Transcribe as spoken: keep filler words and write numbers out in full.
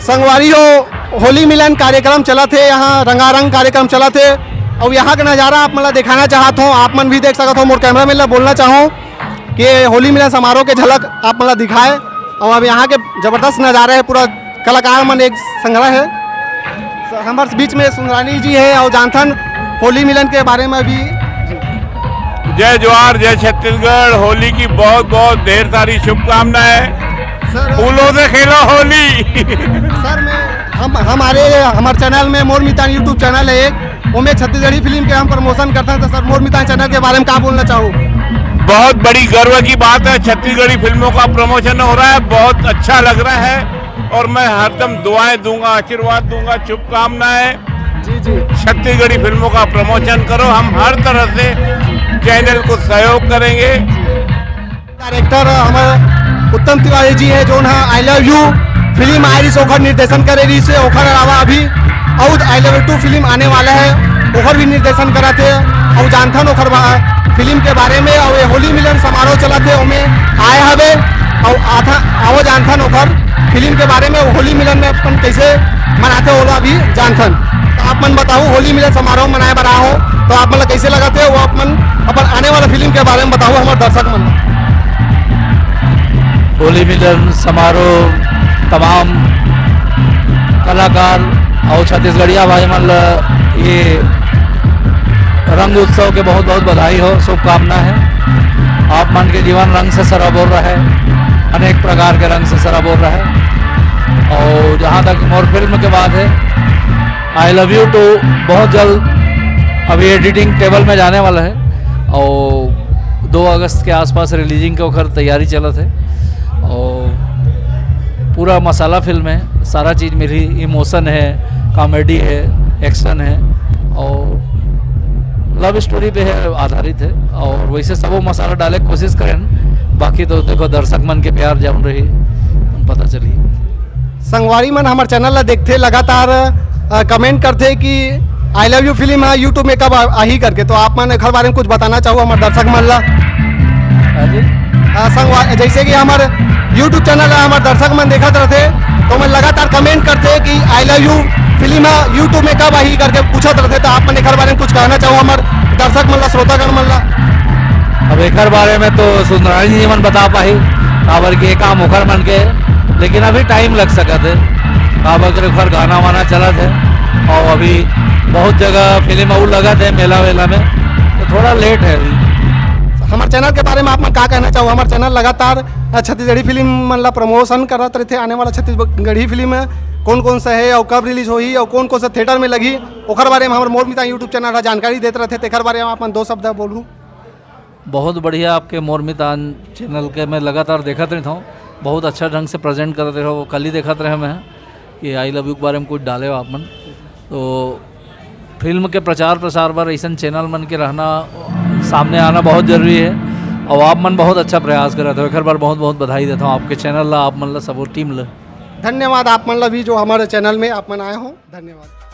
संगवारी हो, होली मिलन कार्यक्रम चलत हे, यहाँ रंगारंग कार्यक्रम चलत हे। अउ यहाँ के नज़ारा आप मन ला दिखाना चाहत हों, आप मन भी देख सकत हो। मोर कैमरामैन ला बोलना चाहूँ कि होली मिलन समारोह के झलक आप मन ला दिखाए। अउ अब यहाँ के जबरदस्त नज़ारा हे, पूरा कलाकार मन एक संघरा हे। हमर बीच में सुंदरानी जी हे अउ जानथन होली मिलन के बारे में भी। जय जोहार, जय छत्तीसगढ़। होली की बहुत बहुत ढेर सारी शुभकामनाएं। सर, फूलों से खेलो होली। सर, मैं, हम, हमारे, हमारे चैनल में, मोर मितान YouTube चैनल है एक, ओमे छत्तीसगढ़ी फिल्म के हम प्रमोशन करते हैं। तो सर, मोर मितान चैनल के बारे में का बोलना चाहू? बहुत बड़ी गर्व की बात है, छत्तीसगढ़ी फिल्मों का प्रमोशन हो रहा है, बहुत अच्छा लग रहा है। और मैं हरदम दुआएं दूंगा, आशीर्वाद दूंगा, शुभकामनाएं। जी, जी। छत्तीसगढ़ी फिल्मों का प्रमोशन करो, हम हर तरह से चैनल को सहयोग करेंगे। डायरेक्टर हमारे उत्तम तिवारी जी है, जो ना आई लव यू फिल्म आए रहिस, ओखर निर्देशन करे रहिस हे। ओखर अलावा अभी अउ I love you two film आने वाला है, ओखर भी निर्देशन करत हे। अउ जानथन ओखर बा-, फिल्म के बारे में। अउ ये होली मिलन समारोह चलत हे, ओमे आए हवे। अउ आथा, आओ जानथन ओखर फिल्म के बारे में, होली मिलन में अपन कैसे मनाथे, ओला भी जानथन। तो आप मन बताओ, होली मिलन समारोह मनाए बर आए हो, तो आप मन ला कैसे लगत हे, वो आप मन अपन आने वाला फिल्म के बारे में बताओ हमारे दर्शक मन ला। होली मिलन समारोह तमाम कलाकार अउ छत्तीसगढ़िया भाई मन ल ये रंग उत्सव के बहुत बहुत बधाई हो, शुभकामना है। आप मन के जीवन रंग से सराबोर रहे, अनेक प्रकार के रंग से सराबोर रहे। और जहाँ तक मोर फिल्म के बात है, आई लव यू टू बहुत जल्द अभी एडिटिंग टेबल में जाने वाला है और दो अगस्त के आसपास रिलीजिंग के ओकर तैयारी चलत है। और पूरा मसाला फिल्म है, सारा चीज़ मिली, इमोशन है, कॉमेडी है, एक्शन है और लव स्टोरी पे है, आधारित है। और वैसे सबो मसाला डाले के कोशिश करें, बाकी तो देखो दर्शक मन के प्यार जौन रही पता चली। संगवारी मन हमर चैनल ला देखथे, लगातार, अ, कमेंट करथे कि आई लव यू फिल्म ह YouTube में कब आ-, आही करके, तो आप मन एखर बारे में कुछ बताना चाहू हमर दर्शक मन ला? हाँ जी। अ, संगवा-, जैसे कि हमर YouTube चैनल है, हमर दर्शक मन देखत रहथे, तो मन लगातार कमेंट करथे कि आई लव यू फिल्म ह YouTube में कब आही करके पूछत रहथे, तो आप मन एखर बारे में कुछ कहना चाहू हमर दर्शक मन ला, श्रोतागण मन ला? अब एकर बारे में तो सुंदरानी जी मन बता पाही, काबर के काम ओकर मन के, लेकिन अभी टाइम लग सकत है, काबर के ओकर गाना वाना चलत है और अभी बहुत जगह फिल्म अउ लगत है मेला वेला में, तो थोड़ा लेट है अभी। हमारे चैनल के बारे में आप मन का कहना चाहो? हमारे चैनल लगातार छत्तीसगढ़ी फिल्म मन ला प्रमोशन करत रहते, आने वाला छत्तीसगढ़ी फिल्म कौन कौन सा है और कब रिलीज होही और कौन कौन सा थिएटर में लगी, ओकर बारे में हमारे मोर मितान YouTube चैनल ला जानकारी देत रहते, तेकर बारे में आप मन दो शब्द बोलू। बहुत बढ़िया, आपके मोर मितान चैनल के मैं लगातार देखत रहता हूँ, बहुत अच्छा ढंग से प्रेजेंट करत रहो। कल ही देखत रहे मैं कि आई लव यू के बारे में कुछ डाले हो आप मन, तो फिल्म के प्रचार प्रसार बर ऐसन चैनल मन के रहना, सामने आना बहुत जरूरी है। और आप मन बहुत अच्छा प्रयास करत हो, एक बार बहुत बहुत बधाई देता हूँ आपके चैनल ला, आप मन ला, सब टीम ला। धन्यवाद आप मन ला भी जो हमारे चैनल में आप मन आए हो, धन्यवाद।